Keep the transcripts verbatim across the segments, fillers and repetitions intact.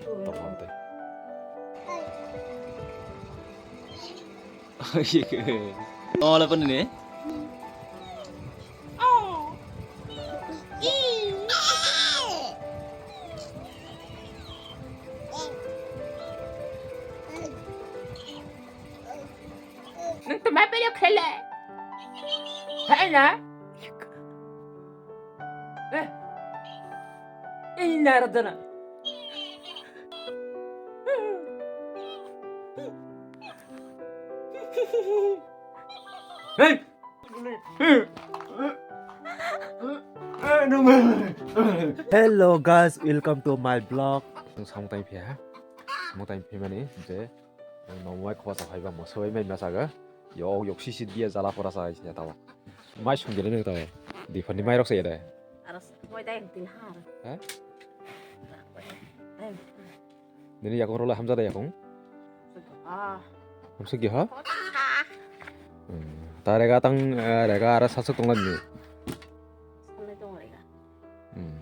Tongmam tei. Ola pani ne? Nang tu mai pele khele. Hai na. Eh. Ini nara dana. Hey. Hello guys, welcome to my vlog. Samung tang phiya, samung tang phimani je Ang nong mai khwa sa phai ba mo soi mai ma saga. Yok yok si si dia jala pora sa ya tawa. Mai sung gele ne tawa. Di phani mai rok sa ya de. Aras moi dai tin har. Ha? Dai. Nini yakung rola hamja da yakung. Ah. Hamsa gi ha? Kota. Hmm. Ta rega tang, eh, rega ara sasuk tong ni. Samne tong rega. Hmm.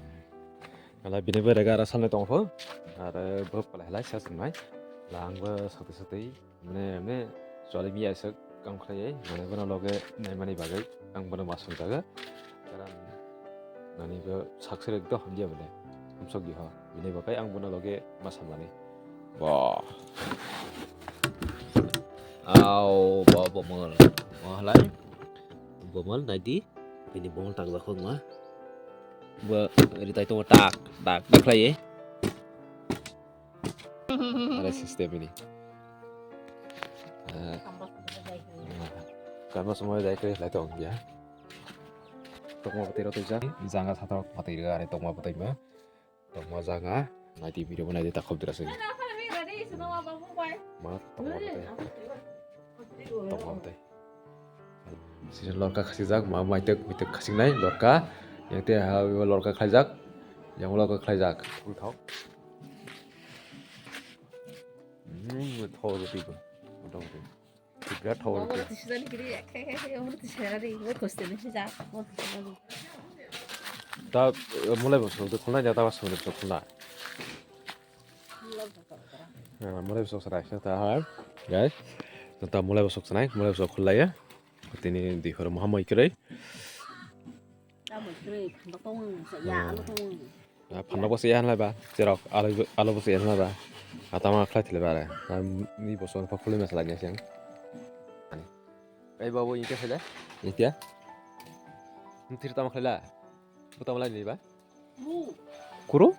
Ala bini bo rega ara salnai tong pho. Are bo pala helai sa swngnai. La ang bo sati sati. Mane, mane, chwlai mi aisa kam khlai, mane bono loge naimani bagwi ang bono ma songjago. Karon nani bo saksere ekdom hamya mane. Hamsok di ho. Bini bagwi ang bono loge ma samlani. Bo. Au, bo, bo, mol. Mo halai. Bo mol, nai di. Bini bongol tak jak khok ma. Bo ritai tongo tak, tak, tak khlai. Ada system ini. Eh, kama semua dari kiri lah tong ya. Tongma bwtwi rok twijak. Janga satok bwtwi rwgwi ani tongma bwtwi ma. Tongma janga. Naidi video bo naidi ta khop dira sini. Ma tongma bwtwi. Tongma bwtwi. Sini lorka khasijak, ma maitek, maitek khasingnai lorka. Yang te ha lorka khlaijak. Yang lorka khlaijak. Thok. Hmm, thok roti bo. Motamoti. Birat thok roti. Omo tisijani kiri, khe, khe, khe, omo tisijani, omo tisijani, omo tisijani. Ta, eh, mulai bo song, khulna jata ba song, khulna. Eh, mulai bo song sarai, ta ha, guys. Ta mulai bo song sanai, mulai bo song khulai ya. Tini di horo mahamai kiri. Tamoni kiri, phandok tong, ya, alo tong. Ah, phandok bo se ya hanlai ba, cherok alo, alo bo se ya hanlai ba. Atama khlai thile ba re. Ah, ni bo son pa khulai ma salai ni seng. Ani. Ei babu, ini khe le? Ini khe? Ini thir tama khlai la? Bu tama lai ni ba? Kuru?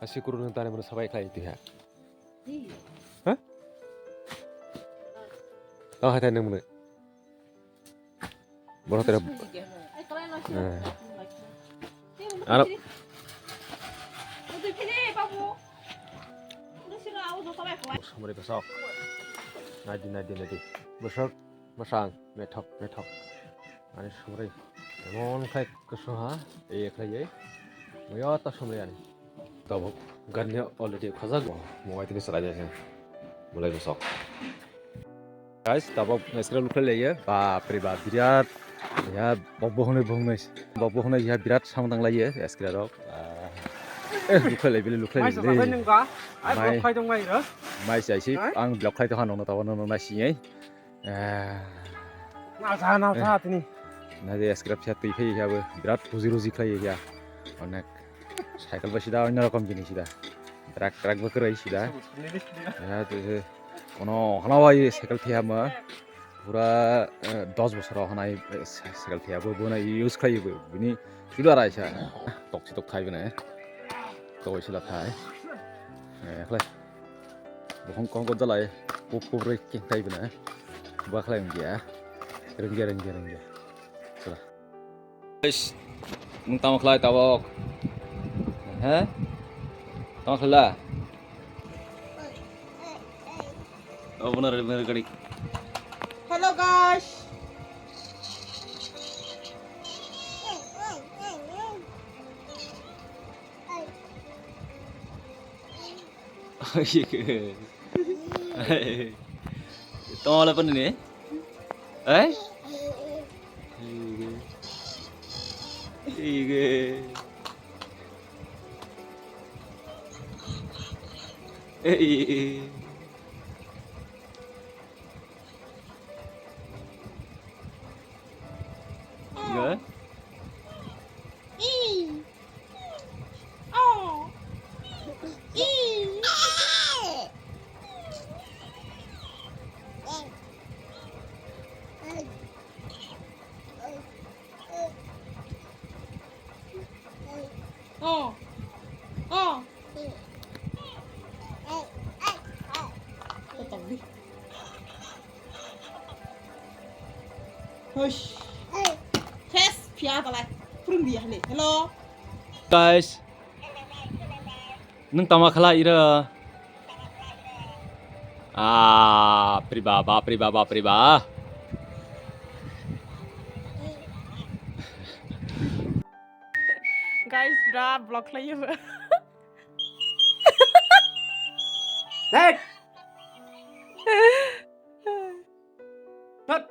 Asi kuru nang tani bono sabai khlai tu ha. Ha? Oh, hai tani bono. Borok tere. Eh. Aro. Samari bwsok. Naidi, naidi, naidi. Bwsok, bwsang, methok, methok. Ani samari. Emon khai kwswng ha, e khlai ye. Moyo ta samari ani. Tabuk ganya already khajak bo. Mobile tini salai ya. Mulai bwsok. Guys, tabuk naisra lukhlai laiya. Bap re bap, birat. Ya, bok bo hwnwi, bo hwnwi. Bok bo hwnwi ya birat samung tang laiya, eskra rok. Ah. Eh, lukhlai lai, bili lukhlai lai. Mai sa sabai nung ba? Ai, mai, block khai tong mai ro. Mai sa isi, hai? Ang block khai tong ha nongno tabuk nongno nai siyai. Eh. Na sa, na sa, eh, tini. Na de eskra pya twi khai ya bo. Birat ruji ruji khlai ya. Onek. Cycle ba sida onno rokom bini sida. Truck, truck ba kwrwi sida. Ya, to se, kono hana ba ye cycle thiya ma. Pura, eh, dos bosor o hana ye, eh, cycle thiya bo, bo na use khlai bo. Bini sudu arai sa. Tok si tok thai bini. To sila thai. Eh, khlai. Bohong kong ko jalai. Pup pup roi keng thai bini. Ba khlai wngya. Rengya, rengya, rengya. Sila. Guys, nwng tamo khlai tabok? He? Tamo khlai la? Obo na re, re, gari. Hello guys. Tong ala pani ni? Eh? Ige. Ige. Eh, eh, eh. Enggak? Oh. Oh. Kotor di. Hush. Test phiya talai. Purung dia ni. Hello. Guys. Nung tama khala ira. Ah, priba, ba, priba, ba, priba. Guys, bra block lagi. Tet. Tet.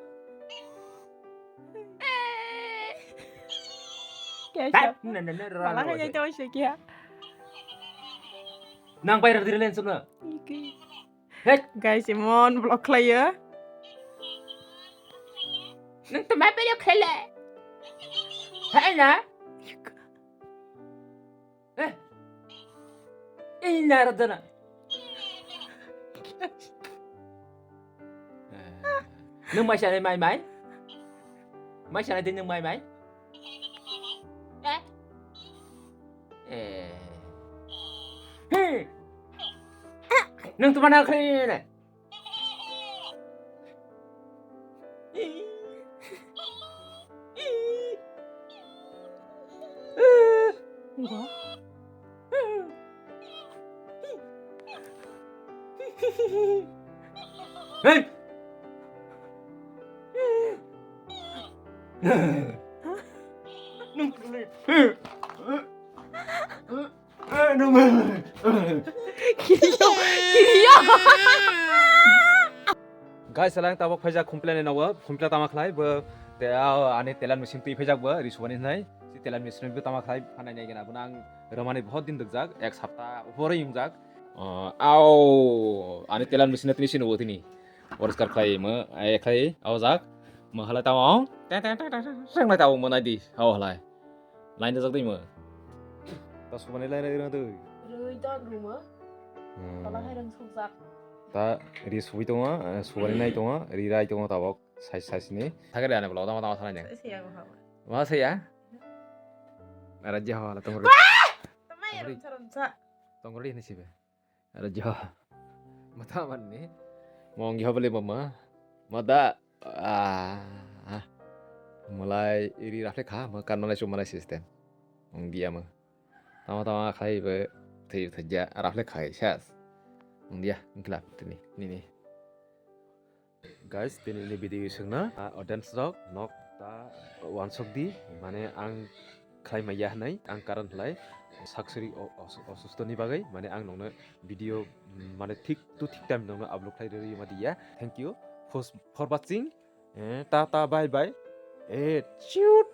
Kaisa. Tet. Na, na, na, ra, ra, ra. Nang pai ra diri len sumna. Oke. Hei. Guys, emon block khlaiyo. Nang to mai pelo khele. Hai na. Eh. Ina radana. Nang mai sanai mai mai. Mai sanai din nang mai mai. Eh. Eh. Hmm. Nang to mana khele ne. Hey! Kiriyo, kiriyo. Guys, salang tabok phaijak Khumplani nogo, Khumpla tama khlai bo, te, ah, ani telan machine twi phaijak bo, ri subani hnai, si telan machine bo tama khlai phanai nai gana, bo nang ramani bahut din dukjak, ek sapta upore yungjak. Ah, au, ani telan machine tini sini bo tini. Poriskar khlai mo, ai khlai, au jak, mo halai tamo, teng, teng, teng, teng, teng, teng, lai tamo mo nai di, au halai. Line dajak dai mo. Ta subani line rai rang twi. Rwi dok ruma. Hmm. Tola hai rang sukjak. Ta ri subui tongo, eh, subani nai tongo, ri rai tongo tabok, size, size ni. Thakre ane bolo, tama, tama, tama, tama. Sai, sai, yago, habo. Ma sai ya? Ara je hawala tongri. Tamai Tongri. Rumsa, rumsa. Tongri ni sibe. Ara jo. Mata manni. Mong yo bole mama. Mada. Ah. Malai iri rafle kha, ma kan malai sumanai system. Mong dia ma. Tama tama khai be thai thai ja rafle khai sas. Mong dia ngla tini nini. Guys, tini ni video sengna, ah, audience rok nok ta wansok di, mane ang khlai maya hnai, ang karon hlai saksuri o-, os-, osusto ni bagwi, mane ang nokno video, mm, mane thik to thik time nokno upload khlai rwi ma diya. Thank you for, for watching. Eh, ta ta, bye bye. Eh, shoot.